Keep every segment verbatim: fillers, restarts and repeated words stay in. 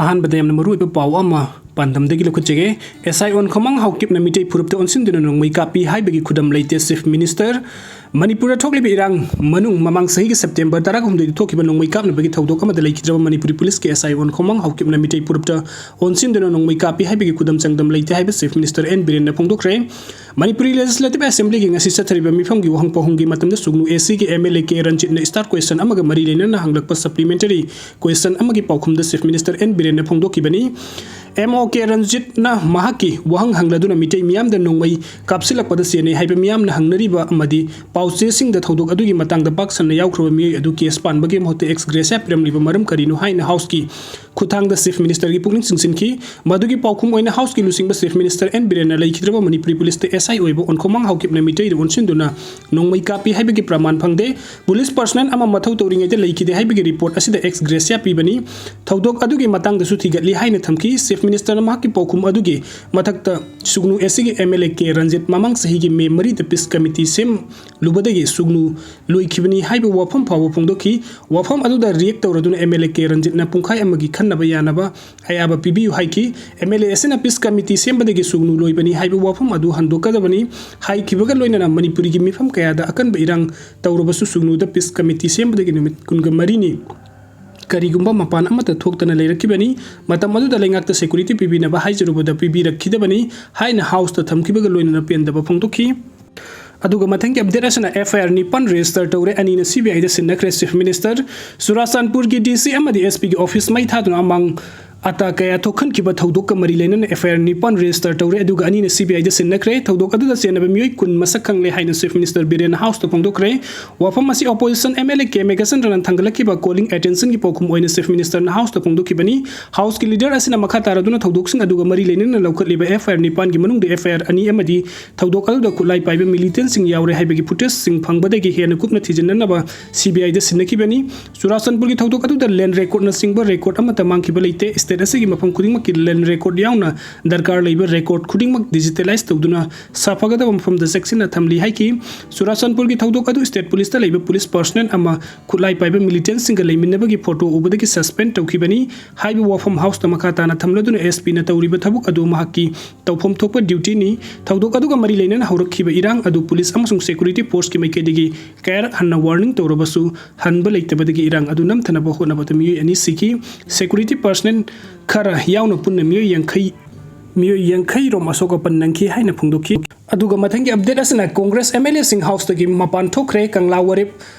ꯑꯍꯥꯟꯕꯗ ꯌꯥꯝꯅ ꯃꯔꯨꯑꯣꯏꯕ ꯄꯥꯎ ꯑꯃ ꯄꯥꯟꯗꯝꯗꯒꯤ ꯂꯧꯈꯠꯆꯒꯦ꯫ ꯑꯦꯁ ꯑꯥꯏ ꯑꯣꯟꯈꯣꯃꯥꯡ ꯍꯥꯎꯀꯤꯞꯅ ꯃꯤꯇꯩ ꯐꯨꯔꯨꯞꯇ ꯑꯣꯟꯁꯤꯟꯗꯨꯅ ꯅꯣꯡꯃꯩ ꯀꯥꯞꯄꯤ ꯍꯥꯏꯕꯒꯤ ꯈꯨꯗꯝ ꯂꯩꯇꯦ꯫ Chief minister. ꯃꯅꯤꯄꯨꯔꯗ ꯊꯣꯛꯂꯤꯕ ꯏꯔꯥꯡ ꯃꯅꯨꯡ ꯃꯃꯥꯡ ꯆꯍꯤꯒꯤ ꯁꯦꯞꯇꯦꯝꯕꯔ ꯇꯔꯥꯍꯨꯝꯗꯣꯏꯗ ꯊꯣꯛꯈꯤꯕ ꯅꯣꯡꯃꯩ ꯀꯥꯞꯅꯕꯒꯤ ꯊꯧꯗꯣꯛ ꯑꯃꯗ ꯂꯩꯈꯤꯗ꯭ꯔꯕ ꯃꯅꯤꯄꯨꯔꯤ ꯄꯨꯂꯤꯁꯀꯤ ꯑꯦꯁ ꯑꯥꯏ ꯑꯣꯟꯈꯣꯃꯥꯡ ꯍꯥꯎꯀꯤꯞꯅ ꯃꯤꯇꯩ ꯐꯨꯔꯨꯞꯇ ꯑꯣꯟꯁꯤꯟꯗꯨꯅ ꯅꯣꯡꯃꯩ ꯀꯥꯞꯄꯤ ꯍꯥꯏꯕꯒꯤ ꯈꯨꯗꯝ ꯆꯥꯡꯗꯝ ꯂꯩꯇꯦ ꯍꯥꯏꯕ ꯆꯤꯐ ꯃꯤꯅꯤꯁꯇꯔ ꯑꯦꯟ ꯕꯤꯔꯦꯟꯅ ꯐꯣꯡꯗꯣꯛꯈ꯭ꯔꯦ꯫ ꯃꯅꯤꯄꯨꯔꯤ ꯂꯦꯖꯤꯁꯂꯦꯇꯤꯚ ꯑꯦꯁꯦꯝꯕ꯭ꯂꯤꯒꯤ ꯉꯁꯤ ꯆꯠꯊꯔꯤꯕ ꯃꯤꯐꯝꯒꯤ ꯋꯥꯍꯪ ꯄꯥꯎꯍꯨꯝꯒꯤ ꯃꯇꯝꯗ ꯁꯨꯒꯅꯨ ꯑꯦ ꯁꯤꯒꯤ ꯑꯦꯝ ꯑꯦꯜ ꯑꯦ ꯀꯦ ꯔꯟꯖꯤꯠꯅ ꯁ꯭ꯇꯥꯔ ꯀ꯭ꯋꯦꯁꯟ ꯑꯃꯒ ꯃꯔꯤ ꯂꯩꯅꯅ ꯍꯪꯂꯛꯄ ꯁꯄ꯭ꯂꯤꯃꯦꯟꯇꯔꯤ ꯀ꯭ꯋꯦꯁꯟ ꯑꯃꯒꯤ ꯄꯥꯎꯈꯨꯝꯗ ꯆꯤꯐ ꯃꯤꯅꯤꯁꯇꯔ ꯑꯦꯟ ꯕꯤꯔꯦꯟꯅ ꯐꯣꯡꯗꯣꯛꯈꯤꯕꯅꯤ꯫ ꯑꯦꯝ ꯑꯣ ꯀꯦ ꯔꯟꯖꯤꯠꯅ ꯃꯍꯥꯛꯀꯤ ꯋꯥꯍꯪ ꯍꯪꯂꯗꯨꯅ ꯃꯤꯇꯩ ꯃꯤꯌꯥꯝꯗ ꯅꯣꯡꯃꯩ ꯀꯥꯞꯁꯤꯜꯂꯛꯄꯗ ꯆꯦꯟꯅꯩ ꯍꯥꯏꯕ ꯃꯤꯌꯥꯝꯅ ꯍꯪꯅꯔꯤꯕ ꯑꯃꯗꯤ ꯄꯥꯎꯆꯦꯁꯤꯡꯗ ꯊꯧꯗꯣꯛ ꯑꯗꯨꯒꯤ ꯃꯇꯥꯡꯗ ꯄꯥꯛ ꯁꯟꯅ ꯌꯥꯎꯈ꯭ꯔꯕ ꯃꯤꯑꯣꯏ ꯑꯗꯨ ꯀꯦꯁ ꯄꯥꯟꯕꯒꯤ ꯃꯍꯨꯠꯇ ꯑꯦꯛꯁ ꯒ꯭ꯔꯦꯁꯤꯌꯥ ꯄꯤꯔꯝꯂꯤꯕ ꯃꯔꯝ ꯀꯔꯤꯅꯣ ꯍꯥꯏꯅ ꯍꯥꯎꯁꯀꯤ ꯈꯨꯠꯊꯥꯡꯗ ꯆꯤꯐ ꯃꯤꯅꯤꯁꯇꯔꯒꯤ ꯄꯨꯛꯅꯤꯡ ꯆꯤꯡꯁꯤꯟꯈꯤ꯫ ꯃꯗꯨꯒꯤ ꯄꯥꯎꯈꯨꯝ ꯑꯣꯏꯅ ꯍꯥꯎꯁꯀꯤ ꯂꯨꯆꯤꯡꯕ ꯆꯤꯐ ꯃꯤꯅꯤꯁꯇꯔ ꯑꯦꯟ ꯕꯤꯔꯦꯟꯅ ꯂꯩꯈꯤꯗ꯭ꯔꯕ ꯃꯅꯤꯄꯨꯔꯤ ꯄꯨꯂꯤꯁꯇ ꯑꯦꯁ ꯑꯥꯏ ꯑꯣꯏꯕ ꯑꯣꯟꯈꯣꯃꯥꯡ ꯍꯥꯎꯀꯤꯞꯅ ꯃꯤꯇꯩꯗ ꯑꯣꯟꯁꯤꯟꯗꯨꯅ ꯅꯣꯡꯃꯩ ꯀꯥꯞꯄꯤ ꯍꯥꯏꯕꯒꯤ ꯄ꯭ꯔꯃꯥꯟ ꯐꯪꯗꯦ꯫ ꯄꯨꯂꯤꯁ ꯄꯔꯁꯅꯦꯜ ꯑꯃ ꯃꯊꯧ ꯇꯧꯔꯤꯉꯩꯗ ꯂꯩꯈꯤꯗꯦ ꯍꯥꯏꯕꯒꯤ ꯔꯤꯄꯣꯔꯠ ꯑꯁꯤꯗ ꯑꯦꯛꯁ ꯒ꯭ꯔꯦꯁꯤꯌꯥ ꯄꯤꯕꯅꯤ꯫ ꯊꯧꯗꯣꯛ ꯑꯗꯨꯒꯤ ꯃꯇꯥꯡꯗꯁꯨ ꯊꯤꯒꯠꯂꯤ ꯍꯥꯏꯅ ꯊꯝꯈꯤ꯫ ꯆꯤꯐ ꯃꯤꯅꯤꯁꯇꯔꯅ ꯃꯍꯥꯛꯀꯤ ꯄꯥꯎꯈꯨꯝ ꯑꯗꯨꯒꯤ ꯃꯊꯛꯇ ꯁꯨꯒꯅꯨ ꯑꯦ ꯁꯤꯒꯤ ꯑꯦꯝ ꯑꯦꯜ ꯑꯦ ꯀꯦ ꯔꯟꯖꯤꯠ ꯃꯃꯥꯡ ꯆꯍꯤꯒꯤ ꯃꯦ ꯃꯔꯤꯗ ꯄꯤꯁ ꯀꯃꯤꯇꯤ ꯁꯦꯝꯂꯨꯕꯗꯒꯤ ꯁꯨꯒꯅꯨ ꯂꯣꯏꯈꯤꯕꯅꯤ ꯍꯥꯏꯕ ꯋꯥꯐꯝ ꯐꯥꯎꯕ ꯐꯣꯡꯗꯣꯛꯈꯤ꯫ ꯋꯥꯐꯝ ꯑꯗꯨꯗ ꯔꯤꯌꯦꯛ ꯇꯧꯔꯗꯨꯅ ꯑꯦꯝ ꯑꯦꯜ ꯑꯦ ꯀꯦ ꯔꯟꯖꯤꯠꯅ ꯄꯨꯡꯈꯥꯏ ꯑꯃꯒꯤ ꯈꯟꯅꯕ ꯌꯥꯅꯕ ꯑꯌꯥꯕ ꯄꯤꯕꯤꯌꯨ ꯍꯥꯏꯈꯤ꯫ ꯑꯦꯝ ꯑꯦꯜ ꯑꯦ ꯑꯁꯤꯅ ꯄꯤꯁ ꯀꯃꯤꯇꯤ ꯁꯦꯝꯕꯗꯒꯤ ꯁꯨꯒꯅꯨ ꯂꯣꯏꯕꯅꯤ ꯍꯥꯏꯕ ꯋꯥꯐꯝ ꯑꯗꯨ ꯍꯟꯗꯣꯛꯀꯗꯕꯅꯤ ꯍꯥꯏꯈꯤꯕꯒ ꯂꯣꯏꯅꯅ ꯃꯅꯤꯄꯨꯔꯤꯒꯤ ꯃꯤꯐꯝ ꯀꯌꯥꯗ ꯑꯀꯟꯕ ꯏꯔꯥꯡ ꯇꯧꯔꯕꯁꯨ ꯁꯨꯒꯅꯨꯗ ꯄꯤꯁ ꯀꯃꯤꯇꯤ ꯁꯦꯝꯕꯗꯒꯤ ꯅꯨꯃꯤꯠ ꯀꯨꯟꯒ ꯃꯔꯤꯅꯤ ꯀꯔꯤꯒꯨꯝꯕ ꯃꯄꯥꯟ ꯑꯃꯠꯇ ꯊꯣꯛꯇꯅ ꯂꯩꯔꯛꯈꯤꯕꯅꯤ꯫ ꯃꯇꯝ ꯑꯗꯨꯗ ꯂꯩꯉꯥꯛꯇ ꯁꯦꯀ꯭ꯌꯨꯔꯤꯇꯤ ꯄꯤꯕꯤꯅꯕ ꯍꯥꯏꯖꯔꯨꯕꯗ ꯄꯤꯕꯤꯔꯛꯈꯤꯗꯕꯅꯤ ꯍꯥꯏꯅ ꯍꯥꯎꯁꯇ ꯊꯝꯈꯤꯕꯒ ꯂꯣꯏꯅꯅ ꯄꯦꯟꯗꯕ ꯐꯣꯡꯗꯣꯛꯈꯤ꯫ ꯑꯗꯨꯒ ꯃꯊꯪꯒꯤ ꯑꯞꯗꯦꯠ ꯑꯁꯤꯅ ꯑꯦꯐ ꯑꯥꯏ ꯑꯥꯔ ꯅꯤꯄꯥꯟ ꯔꯦꯖꯤꯁꯇꯔ ꯇꯧꯔꯦ, ꯑꯅꯤꯅ ꯁꯤ ꯕꯤ ꯑꯥꯏꯗ ꯁꯤꯟꯅꯈ꯭ꯔꯦ꯫ Chief minister. ꯆꯨꯔꯥꯆꯥꯟꯄꯨꯔꯒꯤ ꯗꯤ ꯁꯤ ꯑꯃꯗꯤ ꯑꯦꯁ ꯄꯤꯒꯤ ꯑꯣꯐꯤꯁ ꯃꯩ ꯊꯥꯗꯨꯅ ꯑꯃꯥꯡ ꯑꯇꯥ ꯀꯌꯥ ꯊꯣꯛꯍꯟꯈꯤꯕ ꯊꯧꯗꯣꯛꯀ ꯃꯔꯤ ꯂꯩꯅꯅ ꯑꯦꯐ ꯑꯥꯏ ꯑꯥꯔ ꯅꯤꯄꯥꯟ ꯔꯦꯖꯤꯁꯇꯔ ꯇꯧꯔꯦ, ꯑꯗꯨꯒ ꯑꯅꯤꯅ ꯁꯤ ꯕꯤ ꯑꯥꯏꯗ ꯁꯤꯟꯅꯈ꯭ꯔꯦ꯫ ꯊꯧꯗꯣꯛ ꯑꯗꯨꯗ ꯆꯦꯟꯅꯕ ꯃꯤꯑꯣꯏ ꯀꯨꯟ ꯃꯁꯛ ꯈꯪꯂꯦ ꯍꯥꯏꯅ ꯆꯤꯐ ꯃꯤꯅꯤꯁꯇꯔ ꯕꯤꯔꯦꯟꯅ ꯍꯥꯎꯁꯇ ꯐꯣꯡꯗꯣꯛꯈ꯭ꯔꯦ꯫ ꯋꯥꯐꯝ ꯑꯁꯤ opposition M L A K ꯃꯦꯘꯆꯟꯗ꯭ꯔꯅ ꯊꯥꯡꯒꯠꯂꯛꯈꯤꯕ ꯀꯣꯂꯤꯡ ꯑꯦꯇꯦꯟꯁꯟꯒꯤ ꯄꯥꯎꯈꯨꯝ ꯑꯣꯏꯅ ꯆꯤꯐ ꯃꯤꯅꯤꯁꯇꯔꯅ ꯍꯥꯎꯁꯇ ꯐꯣꯡꯗꯣꯛꯈꯤꯕꯅꯤ꯫ ꯍꯥꯎꯁꯀꯤ ꯂꯤꯗꯔ ꯑꯁꯤꯅ ꯃꯈꯥ ꯇꯥꯔꯗꯨꯅ ꯊꯧꯗꯣꯛꯁꯤꯡ ꯑꯗꯨꯒ ꯃꯔꯤ ꯂꯩꯅꯅ ꯂꯧꯈꯠꯂꯤꯕ ꯑꯦꯐ ꯑꯥꯏ ꯑꯥꯔ ꯅꯤꯄꯥꯟꯒꯤ ꯃꯅꯨꯡꯗ ꯑꯦꯐ ꯑꯥꯏ ꯑꯥꯔ ꯑꯅꯤ ꯑꯃꯗꯤ ꯊꯧꯗꯣꯛ ꯑꯗꯨꯗ ꯈꯨꯠꯂꯥꯏ ꯄꯥꯏꯕ ꯃꯤꯂꯤꯇꯦꯟꯁꯤꯡ ꯌꯥꯎꯔꯦ ꯍꯥꯏꯕꯒꯤ ꯐꯨꯇꯦꯖꯁꯤꯡ ꯐꯪꯕꯗꯒꯤ ꯍꯦꯟꯅ ꯀꯨꯞꯅ ꯊꯤꯖꯤꯟꯅꯅꯕ ꯁꯤ ꯕꯤ ꯑꯥꯏꯗ ꯁꯤꯟꯅꯈꯤꯕꯅꯤ꯫ ꯆꯨꯔꯥꯆꯥꯟꯄꯨꯔꯒꯤ ꯊꯧꯗꯣꯛ ꯑꯗꯨꯗ ꯂꯦꯟ ꯔꯦꯀꯣꯔꯠꯅꯆꯤꯡꯕ ꯔꯦꯀꯣꯔꯠ ꯑꯃꯠꯇ ꯃꯥꯡꯈꯤꯕ ꯂꯩꯇꯦ꯫ state ꯑꯁꯤꯒꯤ ꯃꯐꯝ ꯈꯨꯗꯤꯡꯃꯛꯀꯤ land record ꯌꯥꯎꯅ ꯗꯔꯀꯥꯔ ꯂꯩꯕ record ꯈꯨꯗꯤꯡꯃꯛ digitalize ꯇꯧꯗꯨꯅ ꯁꯥꯐꯒꯗꯕ ꯃꯐꯝꯗ ꯆꯦꯛꯁꯤꯟꯅ ꯊꯝꯂꯤ ꯍꯥꯏꯈꯤ꯫ ꯆꯨꯔꯥꯆꯥꯟꯄꯨꯔꯒꯤ ꯊꯧꯗꯣꯛ ꯑꯗꯨ state police ꯇ ꯂꯩꯕ police personnel ꯑꯃ ꯈꯨꯠꯂꯥꯏ ꯄꯥꯏꯕ militant ꯁꯤꯡꯒ ꯂꯩꯃꯤꯟꯅꯕꯒꯤ photo ꯎꯕꯗꯒꯤ suspend ꯇꯧꯈꯤꯕꯅꯤ꯫ ꯍꯥꯏꯕ ꯋꯥꯐꯝ house ꯇ ꯃꯈꯥ ꯇꯥꯅ ꯊꯝꯂꯗꯨꯅ S P ꯅ ꯇꯧꯔꯤꯕ ꯊꯕꯛ ꯑꯗꯨ ꯃꯍꯥꯛꯀꯤ ꯇꯧꯐꯝ ꯊꯣꯛꯄ duty ꯅꯤ꯫ ꯊꯧꯗꯣꯛ ꯑꯗꯨꯒ ꯃꯔꯤ ꯂꯩꯅꯅ ꯍꯧꯔꯛꯈꯤꯕ ꯏꯔꯥꯡ ꯑꯗꯨ police ꯑꯃꯁꯨꯡ security force ꯀꯤ ꯃꯥꯏꯀꯩꯗꯒꯤ ꯀꯌꯥꯔꯛ ꯍꯟꯅ warning ꯇꯧꯔꯕꯁꯨ ꯍꯟꯕ ꯂꯩꯇꯕꯗꯒꯤ ꯏꯔꯥꯡ ꯑꯗꯨ ꯅꯝꯊꯅꯕ ꯍꯣꯠꯅꯕꯗ ꯃꯤꯑꯣꯏ ꯑꯅꯤ ꯁꯤꯈꯤ꯫ Security personnel ꯈꯔ ꯌꯥꯎꯅ ꯄꯨꯟꯅ ꯃꯤꯑꯣꯏ ꯌꯥꯡꯈꯩ, ꯃꯤꯑꯣꯏ ꯌꯥꯡꯈꯩ ꯔꯣꯝ ꯑꯁꯣꯛ ꯑꯄꯟ ꯅꯪꯈꯤ ꯍꯥꯏꯅ ꯐꯣꯡꯗꯣꯛꯈꯤ꯫ ꯑꯗꯨꯒ ꯃꯊꯪꯒꯤ update ꯑꯁꯤꯅ Congress M L A ꯁꯤꯡ house ꯇꯒꯤ ꯃꯄꯥꯟ ꯊꯣꯛꯈ꯭ꯔꯦ꯫ ꯀꯪꯂꯥ ꯋꯥꯔꯦꯞ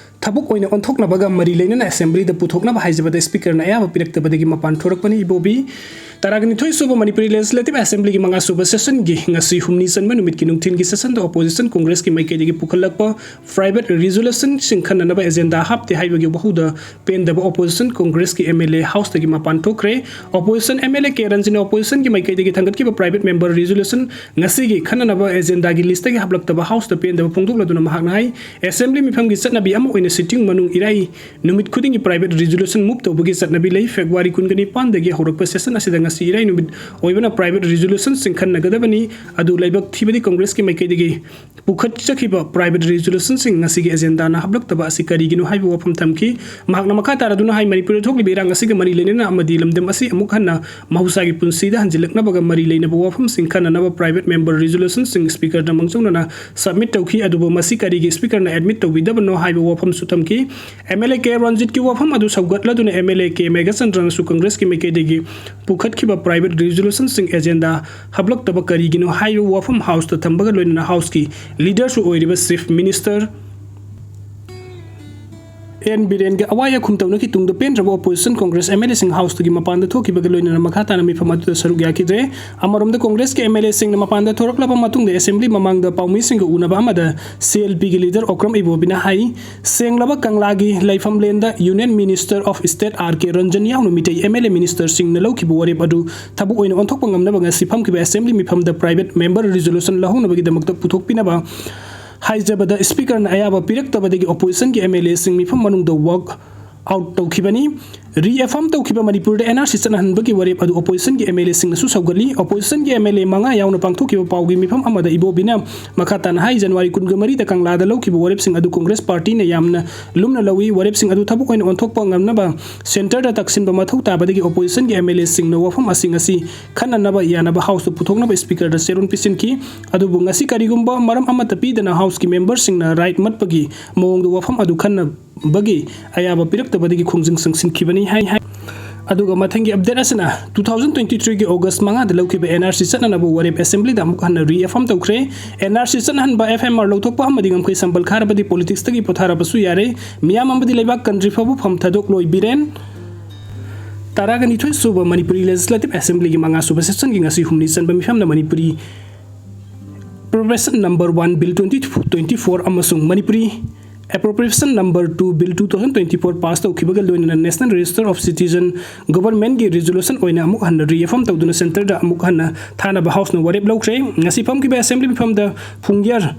ꯊꯕꯛ ꯑꯣꯏꯅ ꯑꯣꯟꯊꯣꯛꯅꯕꯒ ꯃꯔꯤ ꯂꯩꯅꯅ assembly ꯗ ꯄꯨꯊꯣꯛꯅꯕ ꯍꯥꯏꯖꯕꯗ speaker ꯅ ꯑꯌꯥꯕ ꯄꯤꯔꯛꯇꯕꯗꯒꯤ ꯃꯄꯥꯟ ꯊꯣꯔꯛꯄꯅꯤ꯫ ꯏꯕꯣꯕꯤ꯫ ꯇꯔꯥꯒ ꯅꯤꯊꯣꯏ ꯁꯨꯕ Manipuri Legislative Assembly ꯒꯤ ꯃꯉꯥ ꯁꯨꯕ session ꯒꯤ ꯉꯁꯤ ꯍꯨꯝꯅꯤ ꯆꯟꯕ ꯅꯨꯃꯤꯠꯀꯤ ꯅꯨꯡꯊꯤꯜꯒꯤ session ꯗ opposition Congress ꯀꯤ ꯃꯥꯏꯀꯩꯗꯒꯤ ꯄꯨꯈꯠꯂꯛꯄ private resolution ꯁꯤꯡ ꯈꯟꯅꯅꯕ agenda ꯍꯥꯞꯇꯦ ꯍꯥꯏꯕꯒꯤ ꯋꯥꯍꯧꯗ ꯄꯦꯟꯗꯕ opposition Congress ꯀꯤ M L A house ꯇꯒꯤ ꯃꯄꯥꯟ ꯊꯣꯛꯈ꯭ꯔꯦ꯫ Opposition M L A K Ranjan ꯅ opposition ꯒꯤ ꯃꯥꯏꯀꯩꯗꯒꯤ ꯊꯥꯡꯒꯠꯈꯤꯕ private member resolution ꯉꯁꯤꯒꯤ ꯈꯟꯅꯅꯕ agenda ꯒꯤ list ꯇꯒꯤ ꯍꯥꯞꯂꯛꯇꯕ house ꯇ ꯄꯦꯟꯗꯕ ꯐꯣꯡꯗꯣꯛꯂꯗꯨꯅ ꯃꯍꯥꯛꯅ ꯍꯥꯏ, assembly ꯃꯤꯐꯝꯒꯤ ꯆꯠꯅꯕꯤ ꯑꯃ ꯑꯣꯏꯅ sitting ꯃꯅꯨꯡ ꯏꯔꯥꯏ ꯅꯨꯃꯤꯠ ꯈꯨꯗꯤꯡꯒꯤ private resolution move ꯇꯧꯕꯒꯤ ꯆꯠꯅꯕꯤ ꯂꯩ꯫ February ꯀꯨꯟꯒ ꯅꯤꯄꯥꯟꯗꯒꯤ ꯍꯧꯔꯛꯄ session ꯑꯁꯤꯗ ꯉꯁꯤ ꯏꯔꯥꯏ ꯅꯨꯃꯤꯠ ꯑꯣꯏꯕꯅ private resolution ꯁꯤꯡ ꯈꯟꯅꯒꯗꯕꯅꯤ꯫ ꯑꯗꯨ ꯂꯥꯏꯕꯛ ꯊꯤꯕꯗꯤ Congress ꯀꯤ ꯃꯥꯏꯀꯩꯗꯒꯤ ꯄꯨꯈꯠꯆꯈꯤꯕ private resolution ꯁꯤꯡ ꯉꯁꯤꯒꯤ agenda ꯅ ꯍꯥꯞꯂꯛꯇꯕ ꯑꯁꯤ ꯀꯔꯤꯒꯤꯅꯣ ꯍꯥꯏꯕ ꯋꯥꯐꯝ ꯊꯝꯈꯤ꯫ ꯃꯍꯥꯛꯅ ꯃꯈꯥ ꯇꯥꯔꯗꯨꯅ ꯍꯥꯏ, ꯃꯅꯤꯄꯨꯔꯗ ꯊꯣꯛꯂꯤꯕ ꯏꯔꯥꯡ ꯑꯁꯤꯒ ꯃꯔꯤ ꯂꯩꯅꯅ ꯑꯃꯗꯤ ꯂꯝꯗꯝ ꯑꯁꯤ ꯑꯃꯨꯛ ꯍꯟꯅ ꯃꯍꯧꯁꯥꯒꯤ ꯄꯨꯟꯁꯤꯗ ꯍꯟꯖꯤꯜꯂꯛꯅꯕꯒ ꯃꯔꯤ ꯂꯩꯅꯕ ꯋꯥꯐꯝꯁꯤꯡ ꯈꯟꯅꯅꯕ private member resolution ꯁꯤꯡ speaker ꯗ ꯃꯥꯡꯖꯧꯅꯅ submit ꯇꯧꯈꯤ꯫ ꯑꯗꯨꯕꯨ ꯃꯁꯤ ꯀꯔꯤꯒꯤ speaker ꯅ admit ꯇꯧꯕꯤꯗꯕꯅꯣ ꯍꯥꯏꯕ ꯋꯥꯐꯝꯁꯨ ꯊꯝꯈꯤ꯫ M L A K Ranjit ꯀꯤ ꯋꯥꯐꯝ ꯑꯗꯨ ꯁꯧꯒꯠꯂꯗꯨꯅ M L A K Meghachandra ꯅꯁꯨ Congress ꯀꯤ ꯃꯥꯏꯀꯩꯗꯒꯤ ꯄꯨꯈꯠꯈꯤꯕ private resolution ꯁꯤꯡ agenda ꯍꯥꯞꯂꯛꯇꯕ ꯀꯔꯤꯒꯤꯅꯣ ꯍꯥꯏꯕ ꯋꯥꯐꯝ house ꯇ ꯊꯝꯕꯒ ꯂꯣꯏꯅꯅ house ꯀꯤ leader ꯁꯨ ꯑꯣꯏꯔꯤꯕ Chief Minister N Biren ꯒ ꯑꯋꯥ ꯌꯥꯈꯨꯝ ꯇꯧꯅꯈꯤ꯫ ꯇꯨꯡꯗ ꯄꯦꯟꯗ꯭ꯔꯕ opposition Congress M L A ꯁꯤꯡ house ꯇꯒꯤ ꯃꯄꯥꯟꯗ ꯊꯣꯛꯈꯤꯕꯒ ꯂꯣꯏꯅꯅ ꯃꯈꯥ ꯇꯥꯅ ꯃꯤꯐꯝ ꯑꯗꯨꯗ ꯁꯔꯨꯛ ꯌꯥꯈꯤꯗ꯭ꯔꯦ꯫ ꯑꯃꯔꯣꯝꯗ Congress ꯀꯤ M L A ꯁꯤꯡꯅ ꯃꯄꯥꯟꯗ ꯊꯣꯔꯛꯂꯕ ꯃꯇꯨꯡꯗ assembly ꯃꯃꯥꯡꯗ ꯄꯥꯎꯃꯤꯁꯤꯡꯒ ꯎꯅꯕ ꯑꯃꯗ C L P ꯒꯤ leader Okram Ibobi ꯅ ꯍꯥꯏ, ꯁꯦꯡꯂꯕ ꯀꯪꯂꯥꯒꯤ ꯂꯩꯐꯝꯂꯦꯟꯗ Union Minister of State R K Ranjan ꯌꯥꯎꯅ Meitei M L A minister ꯁꯤꯡꯅ ꯂꯧꯈꯤꯕ ꯋꯥꯔꯦꯞ ꯑꯗꯨ ꯊꯕꯛ ꯑꯣꯏꯅ ꯑꯣꯟꯊꯣꯛꯄ ꯉꯝꯅꯕ ꯉꯁꯤ ꯐꯝꯈꯤꯕ assembly ꯃꯤꯐꯝꯗ private member resolution ꯂꯧꯍꯧꯅꯕꯒꯤꯗꯃꯛꯇ ꯄꯨꯊꯣꯛꯄꯤꯅꯕ ꯍꯥꯏꯖꯕꯗ speaker ꯅ ꯑꯌꯥꯕ ꯄꯤꯔꯛꯇꯕꯗꯒꯤ opposition ꯒꯤ M L A ꯁꯤꯡ ꯃꯤꯐꯝ ꯃꯅꯨꯡꯗ walk ꯑꯥꯎꯠ ꯇꯧꯈꯤꯕꯅꯤ꯫ ꯔꯤꯑꯦꯐꯥꯔꯝ ꯇꯧꯈꯤꯕ ꯃꯅꯤꯄꯨꯔꯗ ꯑꯦꯟ ꯑꯥꯔ ꯁꯤ ꯆꯠꯅꯍꯟꯕꯒꯤ ꯋꯥꯔꯦꯞ ꯑꯗꯨ ꯑꯣꯄꯣꯖꯤꯁꯟꯒꯤ ꯑꯦꯝ ꯑꯦꯜ ꯑꯦꯁꯤꯡꯅꯁꯨ ꯁꯧꯒꯠꯂꯤ꯫ ꯑꯣꯄꯣꯖꯤꯁꯟꯒꯤ ꯑꯦꯝ ꯑꯦꯜ ꯑꯦ ꯃꯉꯥ ꯌꯥꯎꯅ ꯄꯥꯡꯊꯣꯛꯈꯤꯕ ꯄꯥꯎꯒꯤ ꯃꯤꯐꯝ ꯑꯃꯗ ꯏꯕꯣꯕꯤꯅ ꯃꯈꯥ ꯇꯥꯅ ꯍꯥꯏ, ꯖꯅꯋꯥꯔꯤ ꯀꯨꯟꯒ ꯃꯔꯤꯗ ꯀꯪꯂꯥꯗ ꯂꯧꯈꯤꯕ ꯋꯥꯔꯦꯞꯁꯤꯡ ꯑꯗꯨ ꯀꯣꯡꯒ꯭ꯔꯦꯁ ꯄꯥꯔꯇꯤꯅ ꯌꯥꯝꯅ ꯂꯨꯝꯅ ꯂꯧꯏ꯫ ꯋꯥꯔꯦꯞꯁꯤꯡ ꯑꯗꯨ ꯊꯕꯛ ꯑꯣꯏꯅ ꯑꯣꯟꯊꯣꯛꯄ ꯉꯝꯅꯕ ꯁꯦꯟꯇꯔꯗ ꯇꯛꯁꯤꯟꯕ ꯃꯊꯧ ꯇꯥꯕꯗꯒꯤ ꯑꯣꯄꯣꯖꯤꯁꯟꯒꯤ ꯑꯦꯝ ꯑꯦꯜ ꯑꯦꯁꯤꯡꯅ ꯋꯥꯐꯝ ꯑꯁꯤꯡ ꯑꯁꯤ ꯈꯟꯅꯅꯕ ꯌꯥꯅꯕ ꯍꯥꯎꯁꯇ ꯄꯨꯊꯣꯛꯅꯕ ꯁ꯭ꯄꯤꯀꯔꯗ ꯆꯦꯔꯣꯜ ꯄꯤꯁꯤꯟꯈꯤ꯫ ꯑꯗꯨꯕꯨ ꯉꯁꯤ ꯀꯔꯤꯒꯨꯝꯕ ꯃꯔꯝ ꯑꯃꯠꯇ ꯄꯤꯗꯅ ꯍꯥꯎꯁꯀꯤ ꯃꯦꯝꯕꯔꯁꯤꯡꯅ ꯔꯥꯏꯠ ꯃꯠꯄꯒꯤ ꯃꯑꯣꯡꯗ ꯋꯥꯐꯝ ꯑꯗꯨ ꯈꯟꯅ ꯕꯒꯤ ꯑꯌꯥꯕ ꯄꯤꯔꯛꯇꯕꯗꯒꯤ ꯈꯣꯡꯖꯪ ꯆꯪꯁꯤꯟꯈꯤꯕꯅꯤ ꯍꯥꯏ ꯍꯥꯏ꯫ ꯑꯗꯨꯒ ꯃꯊꯪꯒꯤ ꯑꯞꯗꯦꯠ ꯑꯁꯤꯅ two thousand twenty threeꯒꯤ ꯑꯣꯒꯁ ꯃꯉꯥꯗ ꯂꯧꯈꯤꯕ ꯑꯦꯟ ꯑꯥꯔ ꯁꯤ ꯆꯠꯅꯅꯕ ꯋꯥꯔꯦꯞ ꯑꯦꯁꯦꯝꯕ꯭ꯂꯤꯗ ꯑꯃꯨꯛ ꯍꯟꯅ ꯔꯤꯑꯦꯐꯥꯔꯝ ꯇꯧꯈ꯭ꯔꯦ꯫ ꯑꯦꯟ ꯑꯥꯔ ꯁꯤ ꯆꯠꯅꯍꯟꯕ, ꯑꯦꯐ ꯑꯦꯝ ꯑꯥꯔ ꯂꯧꯊꯣꯛꯄ ꯑꯃꯗꯤ ꯉꯝꯈꯩ ꯁꯝꯕꯜ ꯈꯥꯔꯕꯗꯤ ꯄꯣꯂꯤꯇꯤꯛꯁꯇꯒꯤ ꯄꯣꯊꯥꯔꯕꯁꯨ ꯌꯥꯔꯦ꯫ ꯃꯤꯌꯥꯝ ꯑꯃꯗꯤ ꯂꯩꯕꯥꯛ ꯀꯟꯗ꯭ꯔꯤ ꯐꯥꯎꯕ ꯐꯝ ꯊꯥꯗꯣꯛꯂꯣꯏ꯫ ꯕꯤꯔꯦꯟ꯫ ꯇꯔꯥꯒ ꯅꯤꯊꯣꯏ ꯁꯨꯕ ꯃꯅꯤꯄꯨꯔꯤ ꯂꯦꯖꯤꯁꯂꯦꯇꯤꯚ ꯑꯦꯁꯦꯝꯕ꯭ꯂꯤꯒꯤ ꯃꯉꯥ ꯁꯨꯕ ꯁꯦꯁꯟꯒꯤ ꯉꯁꯤ ꯍꯨꯝꯅꯤ ꯆꯟꯕ ꯃꯤꯐꯝꯅ Manipuri Appropriation number one Bill twenty twenty-four ꯑꯃꯁꯨꯡ Manipuri Appropriation number two Bill two thousand twenty-four pass ꯇꯧꯈꯤꯕꯒ ꯂꯣꯏꯅꯅ National Register of Citizen Governmentꯀꯤ resolution ꯑꯣꯏꯅ ꯑꯃꯨꯛ ꯍꯟꯅ ꯔꯤꯑꯦꯐꯥꯔꯝ ꯇꯧꯗꯨꯅ ꯁꯦꯟꯇꯔꯗ ꯑꯃꯨꯛ ꯍꯟꯅ ꯊꯥꯅꯕ ꯍꯥꯎꯁꯅ ꯋꯥꯔꯦꯞ ꯂꯧꯈ꯭ꯔꯦ꯫ ꯉꯁꯤ ꯐꯝꯈꯤꯕ ꯑꯦꯁꯦꯝꯕ꯭ꯂꯤ ꯃꯤꯐꯝꯗ ꯐꯨꯡꯌꯔ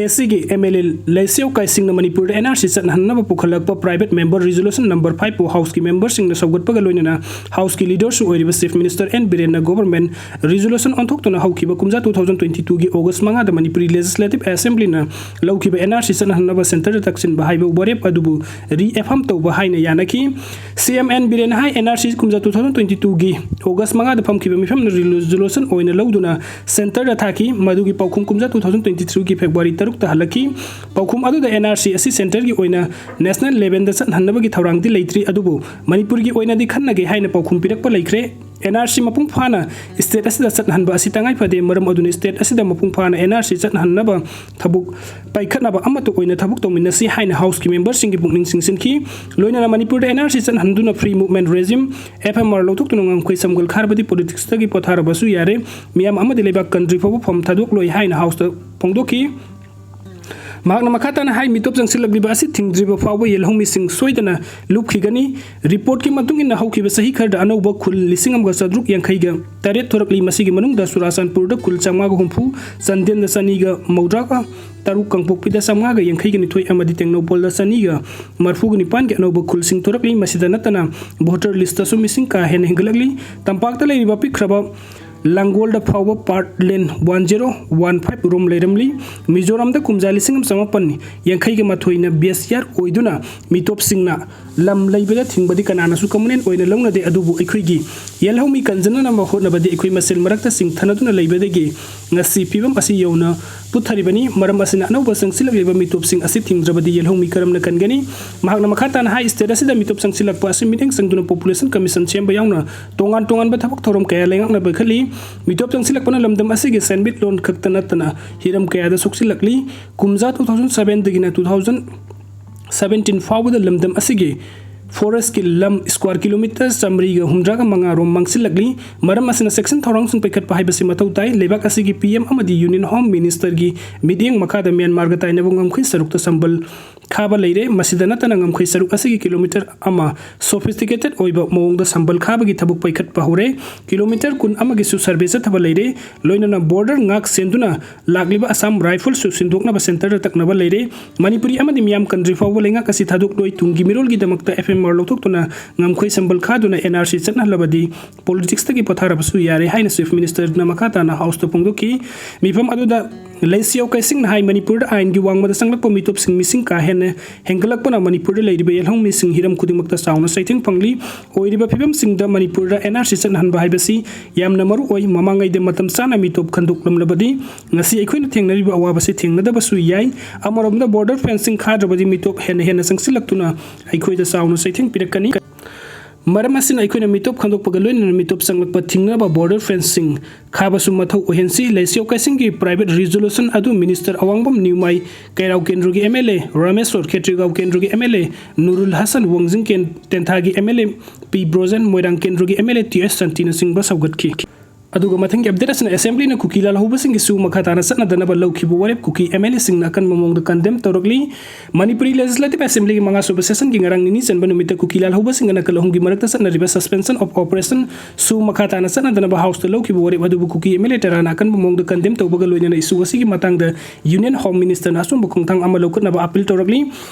ꯑꯦ ꯁꯤꯒꯤ ꯑꯦꯝ ꯑꯦꯜ ꯑꯦ ꯂꯩꯁꯦꯎ ꯀꯥꯏꯁꯤꯡꯅ ꯃꯅꯤꯄꯨꯔꯗ ꯑꯦꯟ ꯑꯥꯔ ꯁꯤ ꯆꯠꯅꯍꯟꯅꯕ ꯄꯨꯈꯠꯂꯛꯄ private member resolution number fiveꯄꯨ ꯍꯥꯎꯁꯀꯤ ꯃꯦꯝꯕꯔꯁꯤꯡꯅ ꯁꯧꯒꯠꯄꯒ ꯂꯣꯏꯅꯅ ꯍꯥꯎꯁꯀꯤ ꯂꯤꯗꯔꯁꯨ ꯑꯣꯏꯔꯤꯕ ꯆꯤꯐ ꯃꯤꯅꯤꯁꯇꯔ ꯑꯦꯟ ꯕꯤꯔꯦꯟꯅ ꯒꯣꯚꯔꯟꯃꯦꯟꯠ resolution ꯑꯣꯟꯊꯣꯛꯇꯨꯅ ꯍꯧꯈꯤꯕ ꯀꯨꯝꯖꯥ two thousand twenty twoꯒꯤ ꯑꯣꯒꯁ ꯃꯉꯥꯗ ꯃꯅꯤꯄꯨꯔꯤ ꯂꯦꯖꯤꯁꯂꯦꯇꯤꯚ ꯑꯦꯁꯦꯝꯕ꯭ꯂꯤꯅ ꯂꯧꯈꯤꯕ ꯑꯦꯟ ꯑꯥꯔ ꯁꯤ ꯆꯠꯅꯍꯟꯅꯕ ꯁꯦꯟꯇꯔꯗ ꯇꯛꯁꯤꯟꯕ ꯍꯥꯏꯕ ꯋꯥꯔꯦꯞ ꯑꯗꯨꯕꯨ ꯔꯤꯑꯦꯐꯥꯔꯝ ꯇꯧꯕ ꯍꯥꯏꯅ ꯌꯥꯅꯈꯤ꯫ ꯁꯤ ꯑꯦꯝ ꯑꯦꯟ ꯕꯤꯔꯦꯟꯅ ꯍꯥꯏ, ꯑꯦꯟ ꯑꯥꯔ ꯁꯤ ꯀꯨꯝꯖꯥ two thousand twenty twoꯒꯤ ꯑꯣꯒꯁ ꯃꯉꯥꯗ ꯐꯝꯈꯤꯕ ꯃꯤꯐꯝꯅ resolution ꯑꯣꯏꯅ ꯂꯧꯗꯨꯅ ꯁꯦꯟꯇꯔꯗ ꯊꯥꯈꯤ꯫ ꯃꯗꯨꯒꯤ ꯄꯥꯎꯈꯨꯝ ꯀꯨꯝꯖꯥ two thousand twenty threeꯒꯤ ꯐꯦꯕ꯭ꯔꯨꯋꯥꯔꯤ ꯇꯔꯨꯛꯇ ꯍꯜꯂꯛꯈꯤ꯫ ꯄꯥꯎꯈꯨꯝ ꯑꯗꯨꯗ ꯑꯦꯟ ꯑꯥꯔ ꯁꯤ ꯑꯁꯤ ꯁꯦꯟꯇꯔꯒꯤ ꯑꯣꯏꯅ ꯅꯦꯁꯅꯦꯜ ꯂꯦꯚꯦꯜꯗ ꯆꯠꯍꯟꯅꯕꯒꯤ ꯊꯧꯔꯥꯡꯗꯤ ꯂꯩꯇ꯭ꯔꯤ, ꯑꯗꯨꯕꯨ ꯃꯅꯤꯄꯨꯔꯒꯤ ꯑꯣꯏꯅꯗꯤ ꯈꯟꯅꯒꯦ ꯍꯥꯏꯅ ꯄꯥꯎꯈꯨꯝ ꯄꯤꯔꯛꯄ ꯂꯩꯈ꯭ꯔꯦ꯫ ꯑꯦꯟ ꯑꯥꯔ ꯁꯤ ꯃꯄꯨꯡ ꯐꯥꯅ ꯁ꯭ꯇꯦꯠ ꯑꯁꯤꯗ ꯆꯠꯍꯟꯕ ꯑꯁꯤ ꯇꯉꯥꯏ ꯐꯗꯦ, ꯃꯔꯝ ꯑꯗꯨꯅ ꯁ꯭ꯇꯦꯠ ꯑꯁꯤꯗ ꯃꯄꯨꯡ ꯐꯥꯅ ꯑꯦꯟ ꯑꯥꯔ ꯁꯤ ꯆꯠꯍꯟꯅꯕ ꯊꯕꯛ ꯄꯥꯏꯈꯠꯅꯕ ꯑꯃꯠꯇ ꯑꯣꯏꯅ ꯊꯕꯛ ꯇꯧꯃꯤꯟꯅꯁꯤ ꯍꯥꯏꯅ ꯍꯥꯎꯁꯀꯤ ꯃꯦꯝꯕꯔꯁꯤꯡꯒꯤ ꯄꯨꯛꯅꯤꯡ ꯆꯤꯡꯁꯤꯟꯈꯤ꯫ ꯂꯣꯏꯅꯅ ꯃꯅꯤꯄꯨꯔꯗ ꯑꯦꯟ ꯑꯥꯔ ꯁꯤ ꯆꯠꯍꯟꯗꯨꯅ free movement regime, F M R ꯂꯧꯊꯣꯛꯇꯨꯅ ꯉꯝꯈꯩ ꯁꯝꯒꯜ ꯈꯥꯔꯕꯗꯤ ꯄꯣꯂꯤꯇꯤꯛꯁꯇꯒꯤ ꯄꯣꯊꯥꯔꯕꯁꯨ ꯌꯥꯔꯦ, ꯃꯤꯌꯥꯝ ꯑꯃꯗꯤ ꯂꯩꯕꯥꯛ ꯀꯟꯗ꯭ꯔꯤ ꯐꯥꯎꯕ ꯐꯝ ꯊꯥꯗꯣꯛꯂꯣꯏ ꯍꯥꯏꯅ ꯍꯥꯎꯁꯇ ꯐꯣꯡꯗꯣꯛꯈꯤ꯫ ꯃꯍꯥꯛꯅ ꯃꯈꯥ ꯇꯥꯅ ꯍꯥꯏ, ꯃꯤꯇꯣꯞ ꯆꯪꯁꯤꯜꯂꯛꯂꯤꯕ ꯑꯁꯤ ꯊꯤꯡꯗ꯭ꯔꯤꯕ ꯐꯥꯎꯕ ꯌꯦꯜꯍꯧꯃꯤꯁꯤꯡ ꯁꯣꯏꯗꯅ ꯂꯨꯞꯈꯤꯒꯅꯤ꯫ ꯔꯤꯄꯣꯔꯠꯀꯤ ꯃꯇꯨꯡ ꯏꯟꯅ, ꯍꯧꯈꯤꯕ ꯆꯍꯤ ꯈꯔꯗ ꯑꯅꯧꯕ ꯈꯨꯜ ꯂꯤꯁꯤꯡ ꯑꯃꯒ ꯆꯥꯇ꯭ꯔꯨꯛ ꯌꯥꯡꯈꯩꯒ ꯇꯔꯦꯠ ꯊꯣꯔꯛꯂꯤ꯫ ꯃꯁꯤꯒꯤ ꯃꯅꯨꯡꯗ ꯆꯨꯔꯥꯆꯥꯟꯄꯨꯔꯗ ꯈꯨꯜ ꯆꯥꯝꯃꯉꯥꯒ ꯍꯨꯝꯐꯨ, ꯆꯥꯟꯗꯦꯜꯗ ꯆꯅꯤꯒ ꯃꯧꯗ꯭ꯔꯥꯒ ꯇꯔꯨꯛ, ꯀꯥꯡꯄꯣꯛꯄꯤꯗ ꯆꯥꯝꯃꯉꯥꯒ ꯌꯥꯡꯈꯩꯒ ꯅꯤꯊꯣꯏ ꯑꯃꯗꯤ ꯇꯦꯡꯅꯧꯄꯜꯗ ꯆꯅꯤꯒ ꯃꯔꯐꯨꯒ ꯅꯤꯄꯥꯟꯒꯤ ꯑꯅꯧꯕ ꯈꯨꯜꯁꯤꯡ ꯊꯣꯔꯛꯂꯤ꯫ ꯃꯁꯤꯗ ꯅꯠꯇꯅ, ꯚꯣꯇꯔ ꯂꯤꯁꯇꯁꯨ ꯃꯤꯁꯤꯡ ꯀꯥ ꯍꯦꯟꯅ ꯍꯦꯟꯒꯠꯂꯛꯂꯤ꯫ ꯇꯝꯄꯥꯛꯇ ꯂꯩꯔꯤꯕ ꯄꯤꯛꯈ꯭ꯔꯕ ꯂꯥꯡꯒꯣꯜꯗ ꯐꯥꯎꯕ ꯄꯥꯔꯠ ꯂꯦꯟ ꯋꯥꯟ ꯖꯦꯔꯣ ꯋꯥꯟ ꯐꯥꯏꯚ ꯔꯣꯝ ꯂꯩꯔꯝꯂꯤ꯫ ꯃꯤꯖꯣꯔꯥꯝꯗ ꯀꯨꯝꯖꯥ ꯂꯤꯁꯤꯡ ꯑꯃ ꯆꯃꯥꯄꯟ ꯌꯥꯡꯈꯩꯒ ꯃꯥꯊꯣꯏꯅ ꯕꯦꯁꯤꯌꯥꯔ ꯑꯣꯏꯗꯨꯅ ꯃꯤꯇꯣꯞꯁꯤꯡꯅ ꯂꯝ ꯂꯩꯕꯗ ꯊꯤꯡꯕꯗꯤ ꯀꯅꯥꯅꯁꯨ ꯀꯃꯟ ꯑꯣꯏꯅ ꯂꯧꯅꯗꯦ꯫ ꯑꯗꯨꯕꯨ ꯑꯩꯈꯣꯏꯒꯤ ꯌꯦꯜꯍꯧꯃꯤ ꯀꯟꯖꯅꯅꯕ ꯍꯣꯠꯅꯕꯗꯤ ꯑꯩꯈꯣꯏ ꯃꯁꯦꯜ ꯃꯔꯛꯇ ꯆꯤꯡꯊꯅꯗꯨꯅ ꯂꯩꯕꯗꯒꯤ ꯉꯁꯤ ꯐꯤꯕꯝ ꯑꯁꯤ ꯌꯧꯅ ꯄꯨꯊꯔꯤꯕꯅꯤ꯫ ꯃꯔꯝ ꯑꯁꯤꯅ ꯑꯅꯧꯕ ꯆꯪꯁꯤꯜꯂꯛꯂꯤꯕ ꯃꯤꯇꯣꯞꯁꯤꯡ ꯑꯁꯤ ꯊꯤꯡꯗ꯭ꯔꯕꯗꯤ ꯌꯦꯜꯍꯧꯃꯤ ꯀꯔꯝꯅ ꯀꯟꯒꯅꯤ? ꯃꯍꯥꯛꯅ ꯃꯈꯥ ꯇꯥꯅ ꯍꯥꯏ, ꯁ꯭ꯇꯦꯠ ꯑꯁꯤꯗ ꯃꯤꯇꯣꯞ ꯆꯪꯁꯤꯜꯂꯛꯄ ꯑꯁꯤ ꯃꯤꯠꯌꯦꯡ ꯆꯪꯗꯨꯅ ꯄꯣꯄꯨꯂꯦꯁꯟ ꯀꯃꯤꯁꯟ ꯁꯦꯝꯕ ꯌꯥꯎꯅ ꯇꯣꯉꯥꯟ ꯇꯣꯉꯥꯟꯕ ꯊꯕꯛ ꯊꯧꯔꯝ ꯀꯌꯥ ꯂꯩꯉꯥꯛꯅꯕ ꯈꯜꯂꯤ꯫ ꯃꯤꯇꯣꯞ ꯆꯪꯁꯤꯜꯂꯛꯄꯅ ꯂꯝꯗꯝ ꯑꯁꯤꯒꯤ ꯁꯦꯟꯃꯤꯠꯂꯣꯟ ꯈꯛꯇ ꯅꯠꯇꯅ ꯍꯤꯔꯝ ꯀꯌꯥꯗ ꯁꯣꯛꯆꯤꯜꯂꯛꯂꯤ꯫ ꯀꯨꯝꯖꯥ two thousand seven ꯗꯒꯤꯅ two thousand seventeen ꯐꯥꯎꯕꯗ ꯂꯝꯗꯝ ꯑꯁꯤꯒꯤ ꯐꯣꯔꯦꯁ꯭ꯠꯀꯤ ꯂꯝ ꯁ꯭ꯀ꯭ꯋꯥꯔ ꯀꯤꯂꯣꯃꯤꯇꯔ ꯆꯥꯃꯔꯤꯒ ꯍꯨꯝꯗ꯭ꯔꯥꯒ ꯃꯉꯥ ꯔꯣꯝ ꯃꯥꯡꯁꯤꯜꯂꯛꯂꯤ꯫ ꯃꯔꯝ ꯑꯁꯤꯅ ꯆꯦꯛꯁꯤꯟ ꯊꯧꯔꯥꯡꯁꯤꯡ ꯄꯥꯏꯈꯠꯄ ꯍꯥꯏꯕꯁꯤ ꯃꯊꯧ ꯇꯥꯏ꯫ ꯂꯩꯕꯥꯛ ꯑꯁꯤꯒꯤ ꯄꯤ ꯑꯦꯝ ꯑꯃꯗꯤ ꯌꯨꯅꯤꯌꯟ ꯍꯣꯝ ꯃꯤꯅꯤꯁꯇꯔꯒꯤ ꯃꯤꯠꯌꯦꯡ ꯃꯈꯥꯗ ꯃ꯭ꯌꯥꯟꯃꯥꯔꯒ ꯇꯥꯏꯅꯕ ꯉꯝꯈꯩ ꯁꯔꯨꯛꯇ ꯁꯝꯕꯜ ꯈꯥꯕ ꯂꯩꯔꯦ꯫ ꯃꯁꯤꯗ ꯅꯠꯇꯅ ꯉꯝꯈꯩ ꯁꯔꯨꯛ ꯑꯁꯤꯒꯤ ꯀꯤꯂꯣꯃꯤꯇꯔ ꯑꯃ ꯁꯣꯐꯤꯁꯇꯤꯀꯦꯇꯦꯗ ꯑꯣꯏꯕ ꯃꯑꯣꯡꯗ ꯁꯝꯕꯜ ꯈꯥꯕꯒꯤ ꯊꯕꯛ ꯄꯥꯏꯈꯠꯄ ꯍꯧꯔꯦ꯫ ꯀꯤꯂꯣꯃꯤꯇꯔ ꯀꯨꯟ ꯑꯃꯒꯤꯁꯨ ꯁꯔꯚꯦ ꯆꯠꯊꯕ ꯂꯩꯔꯦ꯫ ꯂꯣꯏꯅꯅ ꯕꯣꯔꯗꯔ ꯉꯥꯛ ꯁꯦꯟꯗꯨꯅ ꯂꯥꯛꯂꯤꯕ ꯑꯁꯥꯝ ꯔꯥꯏꯐꯜꯁꯨ ꯁꯤꯟꯗꯣꯛꯅꯕ ꯁꯦꯟꯇꯔꯗ ꯇꯛꯅꯕ ꯂꯩꯔꯦ꯫ ꯃꯅꯤꯄꯨꯔꯤ ꯑꯃꯗꯤ ꯃꯤꯌꯥꯝ ꯀꯟꯗ꯭ꯔꯤ ꯐꯥꯎꯕ ꯂꯩꯉꯥꯛ ꯑꯁꯤ ꯊꯥꯗꯣꯛꯂꯣꯏ꯫ ꯇꯨꯡꯒꯤ ꯃꯤꯔꯣꯜꯒꯤꯗꯃꯛꯇ ꯑꯦꯐ ꯑꯦꯝ ꯑꯥꯔ ꯂꯧꯊꯣꯛꯇꯨꯅ ꯉꯝꯈꯩ ꯁꯝꯕꯜ ꯈꯥꯗꯨꯅ ꯑꯦꯟ ꯑꯥꯔ ꯁꯤ ꯆꯠꯅꯍꯜꯂꯕꯗꯤ ꯄꯣꯂꯤꯇꯤꯛꯁꯇꯒꯤ ꯄꯣꯊꯥꯔꯕꯁꯨ ꯌꯥꯔꯦ ꯍꯥꯏꯅ ꯆꯤꯐ ꯃꯤꯅꯤꯁꯇꯔꯅ ꯃꯈꯥ ꯇꯥꯅ ꯍꯥꯎꯁꯇ ꯐꯣꯡꯗꯣꯛꯈꯤ꯫ ꯃꯤꯐꯝ ꯑꯗꯨꯗ ꯂꯩꯁꯤ ꯑꯣꯀꯩꯁꯤꯡꯅ ꯍꯥꯏ, ꯃꯅꯤꯄꯨꯔꯗ ꯑꯥꯏꯟꯒꯤ ꯋꯥꯡꯃꯗ ꯆꯪꯂꯛꯄ ꯃꯤꯇꯣꯞꯁꯤꯡ ꯃꯤꯁꯤꯡ ꯀꯥ ꯍꯦꯟꯅ ꯍꯦꯟꯒꯠꯂꯛꯄꯅ ꯃꯅꯤꯄꯨꯔꯗ ꯂꯩꯔꯤꯕ ꯌꯦꯜꯍꯧꯃꯤꯁꯤꯡ ꯍꯤꯔꯝ ꯈꯨꯗꯤꯡꯃꯛꯇ ꯆꯥꯎꯅ ꯆꯩꯊꯦꯡ ꯐꯪꯂꯤ꯫ ꯑꯣꯏꯔꯤꯕ ꯐꯤꯕꯝꯁꯤꯡꯗ ꯃꯅꯤꯄꯨꯔꯗ ꯑꯦꯟ ꯑꯥꯔ ꯁꯤ ꯆꯠꯅꯍꯟꯕ ꯍꯥꯏꯕꯁꯤ ꯌꯥꯝꯅ ꯃꯔꯨ ꯑꯣꯏ꯫ ꯃꯃꯥꯡꯉꯩꯗ ꯃꯇꯝ ꯆꯥꯅ ꯃꯤꯇꯣꯞ ꯈꯟꯗꯣꯛꯂꯝꯂꯕꯗꯤ ꯉꯁꯤ ꯑꯩꯈꯣꯏꯅ ꯊꯦꯡꯅꯔꯤꯕ ꯑꯋꯥꯕꯁꯤ ꯊꯦꯡꯅꯗꯕꯁꯨ ꯌꯥꯏ꯫ ꯑꯃꯔꯣꯝꯗ ꯕꯣꯔꯗꯔ ꯐꯦꯟꯁꯤꯡ ꯈꯥꯗ꯭ꯔꯕꯗꯤ ꯃꯤꯇꯣꯞ ꯍꯦꯟꯅ ꯍꯦꯟꯅ ꯆꯪꯁꯤꯜꯂꯛꯇꯨꯅ ꯑꯩꯈꯣꯏꯗ ꯆꯥꯎꯅ ꯆꯩꯊꯦꯡ ꯄꯤꯔꯛꯀꯅꯤ꯫ ꯃꯔꯝ ꯑꯁꯤꯅ ꯑꯩꯈꯣꯏꯅ ꯃꯤꯇꯣꯞ ꯈꯟꯗꯣꯛꯄꯒ ꯂꯣꯏꯅꯅ ꯃꯤꯇꯣꯞ ꯆꯪꯂꯛꯄ ꯊꯤꯡꯅꯕ ꯕꯣꯔꯗꯔ ꯐꯦꯟꯁꯤꯡ ꯈꯥꯕꯁꯨ ꯃꯊꯧ ꯑꯣꯏꯍꯟꯁꯤ꯫ ꯂꯩꯁꯤ ꯑꯣꯀꯩꯁꯤꯡꯒꯤ ꯄ꯭ꯔꯥꯏꯚꯦꯠ ꯔꯤꯖꯣꯂꯨꯁꯟ ꯑꯗꯨ ꯃꯤꯅꯤꯁꯇꯔ ꯑꯋꯥꯡꯕꯝ ꯅ꯭ꯌꯨꯃꯥꯏ ꯀꯩꯔꯥꯎ ꯀꯦꯟꯗ꯭ꯔꯒꯤ ꯑꯦꯝ ꯑꯦꯜ ꯑꯦ ꯔꯥꯃꯦꯁꯣꯔ, ꯈꯦꯇ꯭ꯔꯤꯒꯥꯎ ꯀꯦꯟꯗ꯭ꯔꯒꯤ ꯑꯦꯝ ꯑꯦꯜ ꯑꯦ ꯅꯨꯔꯨꯜ ꯍꯁꯟ, ꯋꯥꯡꯖꯤꯡ ꯀꯦꯟ-, ꯇꯦꯟꯊꯥꯒꯤ ꯑꯦꯝ ꯑꯦꯜ ꯑꯦ ꯄꯤ ꯕ꯭ꯔꯣꯖꯦꯟ, ꯃꯣꯏꯔꯥꯡ ꯀꯦꯟꯗ꯭ꯔꯒꯤ ꯑꯦꯝ ꯑꯦꯜ ꯑꯦ ꯇꯤ ꯑꯦꯁ ꯁꯥꯟꯇꯤꯅꯆꯤꯡꯕ ꯁꯧꯒꯠꯈꯤ꯫ ꯑꯗꯨꯒ ꯃꯊꯪꯒꯤ ꯑꯞꯗꯦꯠ ꯑꯁꯤꯅ ꯑꯦꯁꯦꯝꯕ꯭ꯂꯤꯅ ꯀꯨꯀꯤ ꯂꯥꯜꯍꯧꯕꯁꯤꯡꯒꯤ ꯁꯨ ꯃꯈꯥ ꯇꯥꯅ ꯆꯠꯅꯗꯅꯕ ꯂꯧꯈꯤꯕ ꯋꯥꯔꯦꯞ ꯀꯨꯀꯤ ꯑꯦꯝ ꯑꯦꯜ ꯑꯦꯁꯤꯡꯅ ꯑꯀꯟꯕ ꯃꯑꯣꯡꯗ ꯀꯟꯗꯦꯝ ꯇꯧꯔꯛꯂꯤ꯫ ꯃꯅꯤꯄꯨꯔꯤ ꯂꯦꯖꯤꯁꯂꯦꯇꯤꯚ ꯑꯦꯁꯦꯝꯕ꯭ꯂꯤꯒꯤ ꯃꯉꯥꯁꯨꯕ ꯁꯦꯁꯟꯒꯤ ꯉꯔꯥꯡ ꯅꯤꯅꯤ ꯆꯟꯕ ꯅꯨꯃꯤꯠꯇ ꯀꯨꯀꯤ ꯂꯥꯜꯍꯧꯕꯁꯤꯡꯒ ꯅꯥꯀꯜ ꯑꯍꯨꯝꯒꯤ ꯃꯔꯛꯇ ꯆꯠꯅꯔꯤꯕ suspension of operation ꯁꯨ ꯃꯈꯥ ꯇꯥꯅ ꯆꯠꯅꯗꯅꯕ ꯍꯥꯎꯁꯇ ꯂꯧꯈꯤꯕ ꯋꯥꯔꯦꯞ ꯑꯗꯨꯕꯨ ꯀꯨꯀꯤ ꯑꯦꯝ ꯑꯦꯜ ꯑꯦ ꯇꯔꯥꯅ ꯑꯀꯟꯕ ꯃꯑꯣꯡꯗ ꯀꯟꯗꯦꯝ ꯇꯧꯕꯒ ꯂꯣꯏꯅꯅ ꯏꯁꯨ ꯑꯁꯤꯒꯤ ꯃꯇꯥꯡꯗ ꯌꯨꯅꯤꯌꯟ ꯍꯣꯝ ꯃꯤꯅꯤꯁꯇꯔꯅ ꯑꯆꯨꯝꯕ ꯈꯣꯡꯊꯥꯡ ꯑꯃ ꯂꯧꯈꯠꯅꯕ ꯑꯄꯤꯜ ꯇꯧꯔꯛꯂꯤ꯫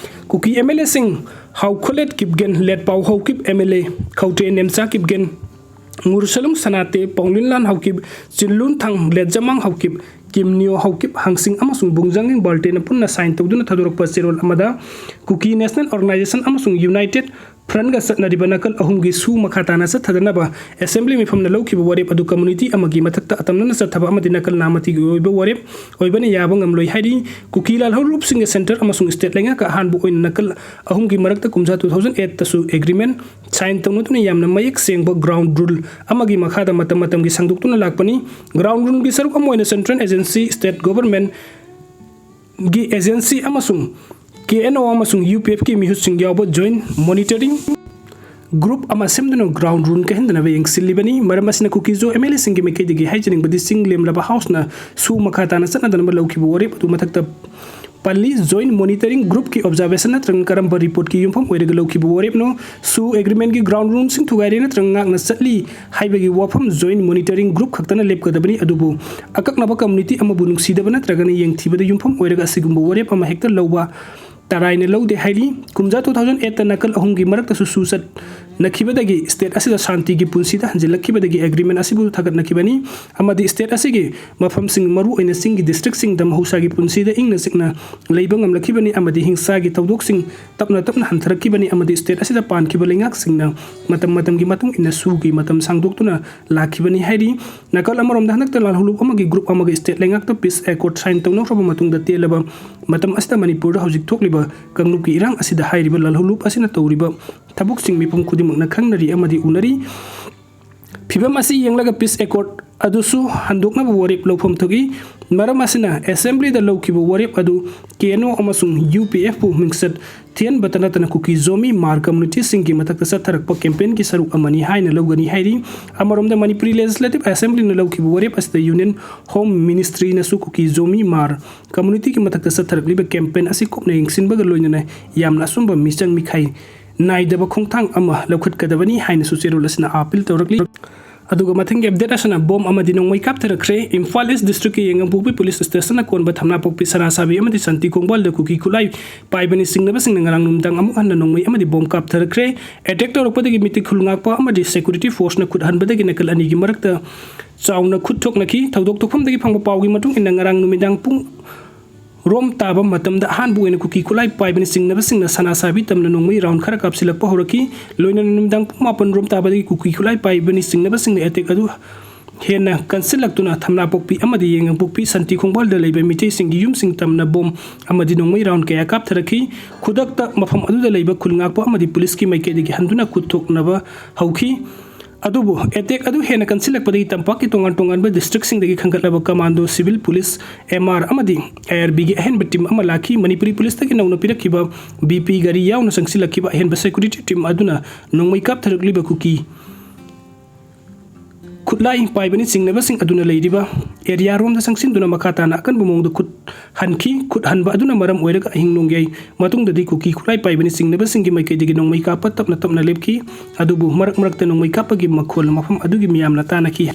ꯀꯨꯀꯤ M L ꯑꯦꯁꯤꯡ ꯍꯥꯎꯈꯣꯂꯦꯠ Kipgen, ꯂꯦꯠꯄꯥꯎ ꯍꯧꯀꯤꯞ M L ꯑꯦ, ꯈꯧꯇ꯭ꯔꯦ ꯅꯦꯝꯆꯥ ꯀꯤꯞꯒꯦꯟ, ꯉꯨꯔꯁꯂꯨꯡ ꯁꯅꯥꯇꯦ, ꯄꯥꯎꯂꯤꯟꯂꯥꯟ ꯍꯧꯀꯤꯞ, ꯆꯤꯟꯂꯨꯟꯊꯥꯡ ꯂꯦꯠꯖꯃꯥꯡ ꯍꯧꯀꯤꯞ, ꯀꯤꯝꯅꯤꯌꯣ ꯍꯧꯀꯤꯞ, ꯍꯪꯁꯤꯡ ꯑꯃꯁꯨꯡ ꯕꯨꯡꯖꯥꯡꯒꯤꯡ ꯕꯥꯜꯇꯦꯅ ꯄꯨꯟꯅ ꯁꯥꯏꯟ ꯇꯧꯗꯨꯅ ꯊꯥꯗꯣꯔꯛꯄ ꯆꯦꯔꯣꯜ ꯑꯃꯗ ꯀꯨꯀꯤ ꯅꯦꯁꯅꯦꯜ ꯑꯣꯔꯒꯅꯥꯏꯖꯦꯁꯟ ꯑꯃꯁꯨꯡ ꯌꯨꯅꯥꯏꯇꯦꯗ ꯐ꯭ꯔꯟꯒ ꯆꯠꯅꯔꯤꯕ ꯅꯥꯀꯜ ꯑꯍꯨꯝꯒꯤ ꯁꯨ ꯃꯈꯥ ꯇꯥꯅ ꯆꯠꯊꯗꯅꯕ ꯑꯦꯁꯦꯝꯕ꯭ꯂꯤ ꯃꯤꯐꯝꯅ ꯂꯧꯈꯤꯕ ꯋꯥꯔꯦꯞ ꯑꯗꯨ ꯀꯝꯃꯨꯅꯤꯇꯤ ꯑꯃꯒꯤ ꯃꯊꯛꯇ ꯑꯇꯝꯅꯅ ꯆꯠꯊꯕ ꯑꯃꯗꯤ ꯅꯥꯀꯜ ꯅꯥꯃꯇꯤꯒꯤ ꯑꯣꯏꯕ ꯋꯥꯔꯦꯞ ꯑꯣꯏꯕꯅ ꯌꯥꯕ ꯉꯝꯂꯣꯏ ꯍꯥꯏꯔꯤ꯫ ꯀꯨꯀꯤ ꯂꯥꯜꯍꯧꯂꯨꯞꯁꯤꯡꯒ ꯁꯦꯟꯇꯔ ꯑꯃꯁꯨꯡ ꯁ꯭ꯇꯦꯠ ꯂꯩꯉꯥꯛꯀ ꯑꯍꯥꯟꯕ ꯑꯣꯏꯅ ꯅꯥꯀꯜ ꯑꯍꯨꯝꯒꯤ ꯃꯔꯛꯇ ꯀꯨꯝꯖꯥ two thousand eight ꯇꯁꯨ ꯑꯦꯒ꯭ꯔꯤꯃꯦꯟ ꯁꯥꯏꯟ ꯇꯧꯅꯗꯨꯅ ꯌꯥꯝꯅ ꯃꯌꯦꯛ ꯁꯦꯡꯕ ꯒ꯭ꯔꯥꯎꯟ ꯔꯨꯜ ꯑꯃꯒꯤ ꯃꯈꯥꯗ ꯃꯇꯝ ꯃꯇꯝꯒꯤ ꯁꯥꯡꯗꯣꯛꯇꯨꯅ ꯂꯥꯛꯄꯅꯤ꯫ ꯒ꯭ꯔꯥꯎꯟ ꯔꯨꯜꯒꯤ ꯁꯔꯨꯛ ꯑꯃ ꯑꯣꯏꯅ ꯁꯦꯟꯇ꯭ꯔꯦꯜ ꯑꯦꯖꯦꯟꯁꯤ, ꯁ꯭ꯇꯦꯠ ꯒꯣꯚꯔꯟꯃꯦꯟꯠꯒꯤ ꯑꯦꯖꯦꯟꯁꯤ ꯑꯃꯁꯨꯡ ꯀꯦ ꯑꯦꯟ ꯑꯣ ꯑꯃꯁꯨꯡ ꯌꯨ ꯄꯤ ꯑꯦꯐꯀꯤ ꯃꯤꯍꯨꯠꯁꯤꯡ ꯌꯥꯎꯕ ꯖꯣꯏꯟꯠ ꯃꯣꯅꯤꯇꯔꯤꯡ ꯒ꯭ꯔꯨꯞ ꯑꯃ ꯁꯦꯝꯗꯨꯅ ꯒ꯭ꯔꯥꯎꯟ ꯔꯨꯜ ꯀꯥꯏꯍꯟꯗꯅꯕ ꯌꯦꯡꯁꯤꯜꯂꯤꯕꯅꯤ꯫ ꯃꯔꯝ ꯑꯁꯤꯅ ꯀꯨꯀꯤꯖꯣ ꯑꯦꯝ ꯑꯦꯜ ꯑꯦꯁꯤꯡꯒꯤ ꯃꯥꯏꯀꯩꯗꯒꯤ ꯍꯥꯏꯖꯅꯤꯡꯕꯗꯤ ꯆꯤꯡ ꯂꯦꯝꯂꯕ ꯍꯥꯎꯁꯅ ꯁꯨ ꯃꯈꯥ ꯇꯥꯅ ꯆꯠꯅꯗꯅꯕ ꯂꯧꯈꯤꯕ ꯋꯥꯔꯦꯞ ꯑꯗꯨ ꯃꯊꯛꯇ ꯄꯜꯂꯤ꯫ ꯖꯣꯏꯟꯠ ꯃꯣꯅꯤꯇꯔꯤꯡ ꯒ꯭ꯔꯨꯞꯀꯤ ꯑꯣꯕꯖꯥꯔꯕꯦꯁꯟ ꯅꯠꯇ꯭ꯔꯒ ꯀꯔꯝꯕ ꯔꯤꯄꯣꯔꯠꯀꯤ ꯌꯨꯝꯐꯝ ꯑꯣꯏꯔꯒ ꯂꯧꯈꯤꯕ ꯋꯥꯔꯦꯞꯅꯣ? ꯁꯨ ꯑꯦꯒ꯭ꯔꯤꯃꯦꯟꯒꯤ ꯒ꯭ꯔꯥꯎꯟ ꯔꯨꯜꯁꯤꯡ ꯊꯨꯒꯥꯏꯔꯦ ꯅꯠꯇ꯭ꯔꯒ ꯉꯥꯛꯅ ꯆꯠꯂꯤ ꯍꯥꯏꯕꯒꯤ ꯋꯥꯐꯝ ꯖꯣꯏꯟꯠ ꯃꯣꯅꯤꯇꯔꯤꯡ ꯒ꯭ꯔꯨꯞ ꯈꯛꯇꯅ ꯂꯦꯞꯀꯗꯕꯅꯤ꯫ ꯑꯗꯨꯕꯨ ꯑꯀꯛꯅꯕ ꯀꯝꯃꯨꯅꯤꯇꯤ ꯑꯃꯕꯨ ꯅꯨꯡꯁꯤꯗꯕ ꯅꯠꯇ꯭ꯔꯒꯅ ꯌꯦꯡꯊꯤꯕꯗ ꯌꯨꯝꯐꯝ ꯑꯣꯏꯔꯒ ꯑꯁꯤꯒꯨꯝꯕ ꯋꯥꯔꯦꯞ ꯑꯃ ꯍꯦꯛꯇ ꯂꯧꯕ ꯇꯔꯥꯏꯅ ꯂꯧꯗꯦ ꯍꯥꯏꯔꯤ꯫ ꯀꯨꯝꯖꯥ two thousand eight ꯅꯥꯀꯜ ꯑꯍꯨꯝꯒꯤ ꯃꯔꯛꯇꯁꯨ ꯁꯨ ꯆꯠꯅꯈꯤꯕꯗꯒꯤ ꯁ꯭ꯇꯦꯠ ꯑꯁꯤꯗ ꯁꯥꯟꯇꯤꯒꯤ ꯄꯨꯟꯁꯤꯗ ꯍꯟꯖꯤꯜꯂꯛꯈꯤꯕꯗꯒꯤ ꯑꯦꯒ꯭ꯔꯤꯃꯦꯟ ꯑꯁꯤꯕꯨ ꯊꯥꯒꯠꯅꯈꯤꯕꯅꯤ ꯑꯃꯗꯤ ꯁ꯭ꯇꯦꯠ ꯑꯁꯤꯒꯤ ꯃꯐꯝꯁꯤꯡ, ꯃꯔꯨꯑꯣꯏꯅ ꯆꯤꯡꯒꯤ ꯗꯤꯁꯇ꯭ꯔꯤꯛꯁꯤꯡꯗ ꯃꯍꯧꯁꯥꯒꯤ ꯄꯨꯟꯁꯤꯗ ꯏꯪꯅ ꯆꯤꯛꯅ ꯂꯩꯕ ꯉꯝꯂꯛꯈꯤꯕꯅꯤ ꯑꯃꯗꯤ ꯍꯤꯡꯁꯥꯒꯤ ꯊꯧꯗꯣꯛꯁꯤꯡ ꯇꯞꯅ ꯇꯞꯅ ꯍꯟꯊꯔꯛꯈꯤꯕꯅꯤ ꯑꯃꯗꯤ ꯁ꯭ꯇꯦꯠ ꯑꯁꯤꯗ ꯄꯥꯟꯈꯤꯕ ꯂꯩꯉꯥꯛꯁꯤꯡꯅ ꯃꯇꯝ ꯃꯇꯝꯒꯤ ꯃꯇꯨꯡ ꯏꯟꯅ ꯁꯨꯒꯤ ꯃꯇꯝ ꯁꯥꯡꯗꯣꯛꯇꯨꯅ ꯂꯥꯛꯈꯤꯕꯅꯤ ꯍꯥꯏꯔꯤ꯫ ꯅꯥꯀꯜ ꯑꯃꯔꯣꯝꯗ ꯍꯟꯗꯛꯇ ꯂꯥꯜꯍꯧꯂꯨꯞ ꯑꯃꯒꯤ ꯒ꯭ꯔꯨꯞ ꯑꯃꯒ ꯁ꯭ꯇꯦꯠ ꯂꯩꯉꯥꯛꯇ ꯄꯤꯁ ꯑꯦꯀꯣꯔꯗ ꯁꯥꯏꯟ ꯇꯧꯅꯈ꯭ꯔꯕ ꯃꯇꯨꯡꯗ ꯇꯦꯜꯂꯕ ꯃꯇꯝ ꯑꯁꯤꯗ ꯃꯅꯤꯄꯨꯔꯗ ꯍꯧꯖꯤꯛ ꯊꯣꯛꯂꯤꯕ ꯀꯥꯡꯂꯨꯞꯀꯤ ꯏꯔꯥꯡ ꯑꯁꯤꯗ ꯍꯥꯏꯔꯤꯕ ꯂꯥꯜꯍꯧꯂꯨꯞ ꯑꯁꯤꯅ ꯇꯧꯔꯤꯕ ꯊꯕꯛꯁꯤꯡ ꯃꯤꯄꯨꯝ ꯈꯨꯗꯤꯡꯃꯛꯅ ꯈꯪꯅꯔꯤ ꯑꯃꯗꯤ ꯎꯅꯔꯤ꯫ ꯐꯤꯕꯝ ꯑꯁꯤ ꯌꯦꯡꯂꯒ ꯄꯤꯁ ꯑꯦꯀꯣꯔꯗ ꯑꯗꯨꯁꯨ ꯍꯟꯗꯣꯛꯅꯕ ꯋꯥꯔꯦꯞ ꯂꯧꯐꯝ ꯊꯣꯛꯏ꯫ ꯃꯔꯝ ꯑꯁꯤꯅ ꯑꯦꯁꯦꯝꯕ꯭ꯂꯤꯗ ꯂꯧꯈꯤꯕ ꯋꯥꯔꯦꯞ ꯑꯗꯨ ꯀꯦ ꯑꯦꯟ ꯑꯣ ꯑꯃꯁꯨꯡ ꯌꯨ ꯄꯤ ꯑꯦꯐꯄꯨ ꯃꯤꯡꯆꯠ ꯊꯤꯍꯟꯕꯇ ꯅꯠꯇꯅ ꯀꯨꯀꯤ ꯖꯣꯃꯤ ꯃꯥꯔ ꯀꯝꯃꯨꯅꯤꯇꯤꯁꯤꯡꯒꯤ ꯃꯊꯛꯇ ꯆꯠꯊꯔꯛꯄ ꯀꯦꯝꯄꯦꯟꯒꯤ ꯁꯔꯨꯛ ꯑꯃꯅꯤ ꯍꯥꯏꯅ ꯂꯧꯒꯅꯤ ꯍꯥꯏꯔꯤ꯫ ꯑꯃꯔꯣꯝꯗ ꯃꯅꯤꯄꯨꯔꯤ ꯂꯦꯖꯤꯁꯂꯦꯇꯤꯚ ꯑꯦꯁꯦꯝꯕ꯭ꯂꯤꯅ ꯂꯧꯈꯤꯕ ꯋꯥꯔꯦꯞ ꯑꯁꯤꯗ ꯌꯨꯅꯤꯌꯟ ꯍꯣꯝ ꯃꯤꯅꯤꯁꯇ꯭ꯔꯤꯅꯁꯨ ꯀꯨꯀꯤ ꯖꯣꯃꯤ ꯃꯥꯔ ꯀꯝꯃꯨꯅꯤꯇꯤꯒꯤ ꯃꯊꯛꯇ ꯆꯠꯊꯔꯛꯂꯤꯕ ꯀꯦꯝꯄꯦꯟ ꯑꯁꯤ ꯀꯨꯞꯅ ꯌꯦꯡꯁꯤꯟꯕꯒ ꯂꯣꯏꯅꯅ ꯌꯥꯝꯅ ꯑꯆꯨꯝꯕ ꯃꯤꯆꯪ ꯃꯤꯈꯥꯏ ꯅꯥꯏꯗꯕ ꯈꯣꯡꯊꯥꯡ ꯑꯃ ꯂꯧꯈꯠꯀꯗꯕꯅꯤ ꯍꯥꯏꯅꯁꯨ ꯆꯦꯔꯣꯜ ꯑꯁꯤꯅ ꯑꯥꯄꯤꯜ ꯇꯧꯔꯛꯂꯤ꯫ ꯑꯗꯨꯒ ꯃꯊꯪꯒꯤ ꯑꯞꯗꯦꯠ ꯑꯁꯤꯅ ꯕꯣꯝ ꯑꯃꯗꯤ ꯅꯣꯡꯃꯩ ꯀꯥꯞꯊꯔꯛꯈ꯭ꯔꯦ꯫ ꯏꯝꯐꯥꯜ ꯏꯁ ꯗꯤꯁꯇ꯭ꯔꯤꯛꯀꯤ ꯌꯦꯡꯉꯝꯄꯣꯛꯄꯤ ꯄꯨꯂꯤꯁ ꯁ꯭ꯇꯦꯁꯟꯅ ꯀꯣꯟꯕ ꯊꯝꯅꯥꯄꯣꯛꯄꯤ, ꯁꯅꯥꯁꯥꯕꯤ ꯑꯃꯗꯤ ꯁꯥꯟꯇꯤ ꯈꯣꯡꯕꯥꯜꯗ ꯀꯨꯀꯤ ꯈꯨꯠꯂꯥꯏ ꯄꯥꯏꯕꯅ ꯆꯤꯡꯅꯕꯁꯤꯡꯅ ꯉꯔꯥꯡ ꯅꯨꯃꯤꯗꯥꯡ ꯑꯃꯨꯛ ꯍꯟꯅ ꯅꯣꯡꯃꯩ ꯑꯃꯗꯤ ꯕꯣꯝ ꯀꯥꯞꯊꯔꯛꯈ꯭ꯔꯦ꯫ ꯑꯦꯇꯦꯛ ꯇꯧꯔꯛꯄꯗꯒꯤ ꯃꯤꯇꯤꯛ ꯈꯨꯜ ꯉꯥꯛꯄ ꯑꯃꯗꯤ ꯁꯦꯀ꯭ꯌꯨꯔꯤꯇꯤ ꯐꯣꯔꯁꯅ ꯈꯨꯠ ꯍꯟꯕꯗꯒꯤ ꯅꯥꯀꯜ ꯑꯅꯤꯒꯤ ꯃꯔꯛꯇ ꯆꯥꯎꯅ ꯈꯨꯠ ꯊꯣꯛꯅꯈꯤ꯫ ꯊꯧꯗꯣꯛ ꯊꯣꯛꯐꯝꯗꯒꯤ ꯐꯪꯕ ꯄꯥꯎꯒꯤ ꯃꯇꯨꯡ ꯏꯟꯅ ꯉꯔꯥꯡ ꯅꯨꯃꯤꯗꯥꯡ ꯄꯨꯡ ꯔꯣꯝ ꯇꯥꯕ ꯃꯇꯝꯗ ꯑꯍꯥꯟꯕ ꯑꯣꯏꯅ ꯀꯨꯀꯤ ꯈꯨꯠꯂꯥꯏ ꯄꯥꯏꯕꯅ ꯆꯤꯡꯅꯕꯁꯤꯡꯅ ꯁꯅꯥꯁꯥꯕꯤ ꯇꯝꯅ ꯅꯣꯡꯃꯩ ꯔꯥꯎꯟ ꯈꯔ ꯀꯥꯞꯁꯤꯜꯂꯛꯄ ꯍꯧꯔꯛꯈꯤ꯫ ꯂꯣꯏꯅꯅ ꯅꯨꯃꯤꯗꯥꯡ ꯄꯨꯡ ꯃꯥꯄꯟ ꯔꯣꯝ ꯇꯥꯕꯗꯒꯤ ꯀꯨꯀꯤ ꯈꯨꯠꯂꯥꯏ ꯄꯥꯏꯕꯅ ꯆꯤꯡꯅꯕꯁꯤꯡꯅ ꯑꯦꯇꯦꯛ ꯑꯗꯨ ꯍꯦꯟꯅ ꯀꯟꯁꯤꯜꯂꯛꯇꯨꯅ ꯊꯝꯅꯥꯄꯣꯛꯄꯤ ꯑꯃꯗꯤ ꯌꯦꯡꯉꯝꯄꯣꯛꯄꯤ ꯁꯥꯟꯇꯤ ꯈꯣꯡꯕꯥꯜꯗ ꯂꯩꯕ ꯃꯤꯇꯩꯁꯤꯡꯒꯤ ꯌꯨꯝꯁꯤꯡ ꯇꯝꯅ ꯕꯣꯝ ꯑꯃꯗꯤ ꯅꯣꯡꯃꯩ ꯔꯥꯎꯟ ꯀꯌꯥ ꯀꯥꯞꯊꯔꯛꯈꯤ꯫ ꯈꯨꯗꯛꯇ ꯃꯐꯝ ꯑꯗꯨꯗ ꯂꯩꯕ ꯈꯨꯜ ꯉꯥꯛꯄ ꯑꯃꯗꯤ ꯄꯨꯂꯤꯁꯀꯤ ꯃꯥꯏꯀꯩꯗꯒꯤ ꯍꯟꯗꯨꯅ ꯈꯨꯠ ꯊꯣꯛꯅꯕ ꯍꯧꯈꯤ꯫ ꯑꯗꯨꯕꯨ ꯑꯦꯇꯦꯛ ꯑꯗꯨ ꯍꯦꯟꯅ ꯀꯟꯁꯤꯜꯂꯛꯄꯗꯒꯤ ꯇꯝꯄꯥꯛꯀꯤ ꯇꯣꯉꯥꯟ ꯇꯣꯉꯥꯟꯕ ꯗꯤꯁꯇ꯭ꯔꯤꯛꯁꯤꯡꯗꯒꯤ ꯈꯟꯒꯠꯂꯕ commando, civil police, M R ꯑꯃꯗꯤ ꯑꯥꯏ ꯑꯥꯔ ꯕꯤꯒꯤ ꯑꯍꯦꯟꯕ ꯇꯤꯝ ꯑꯃ ꯂꯥꯛꯈꯤ꯫ ꯃꯅꯤꯄꯨꯔꯤ ꯄꯨꯂꯤꯁꯇꯒꯤ ꯅꯧꯅ ꯄꯤꯔꯛꯈꯤꯕ ꯕꯤ ꯄꯤ ꯒꯥꯔꯤ ꯌꯥꯎꯅ ꯆꯪꯁꯤꯜꯂꯛꯈꯤꯕ ꯑꯍꯦꯟꯕ ꯁꯦꯀ꯭ꯌꯨꯔꯤꯇꯤ ꯇꯤꯝ ꯑꯗꯨꯅ ꯅꯣꯡꯃꯩ ꯀꯥꯞꯊꯔꯛꯂꯤꯕ ꯀꯨꯀꯤ ꯈꯨꯠꯂꯥꯏ ꯄꯥꯏꯕꯅ ꯆꯤꯡꯅꯕꯁꯤꯡ ꯑꯗꯨꯅ ꯂꯩꯔꯤꯕ ꯑꯦꯔꯤꯌꯥ ꯔꯣꯝꯗ ꯆꯪꯁꯤꯟꯗꯨꯅ ꯃꯈꯥ ꯇꯥꯅ ꯑꯀꯟꯕ ꯃꯑꯣꯡꯗ ꯈꯨꯠ ꯍꯟꯈꯤ꯫ ꯈꯨꯠ ꯍꯟꯕ ꯑꯗꯨꯅ ꯃꯔꯝ ꯑꯣꯏꯔꯒ ꯑꯍꯤꯡ ꯅꯣꯡꯌꯥꯏ ꯃꯇꯨꯡꯗꯗꯤ ꯀꯨꯀꯤ ꯈꯨꯠꯂꯥꯏ ꯄꯥꯏꯕꯅ ꯆꯤꯡꯅꯕꯁꯤꯡꯒꯤ ꯃꯥꯏꯀꯩꯗꯒꯤ ꯅꯣꯡꯃꯩ ꯀꯥꯞꯄ ꯇꯞꯅ ꯇꯞꯅ ꯂꯦꯞꯈꯤ꯫ ꯑꯗꯨꯕꯨ ꯃꯔꯛ ꯃꯔꯛꯇ ꯅꯣꯡꯃꯩ ꯀꯥꯞꯄꯒꯤ ꯃꯈꯣꯜ ꯃꯐꯝ ꯑꯗꯨꯒꯤ ꯃꯤꯌꯥꯝꯅ ꯇꯥꯅꯈꯤ꯫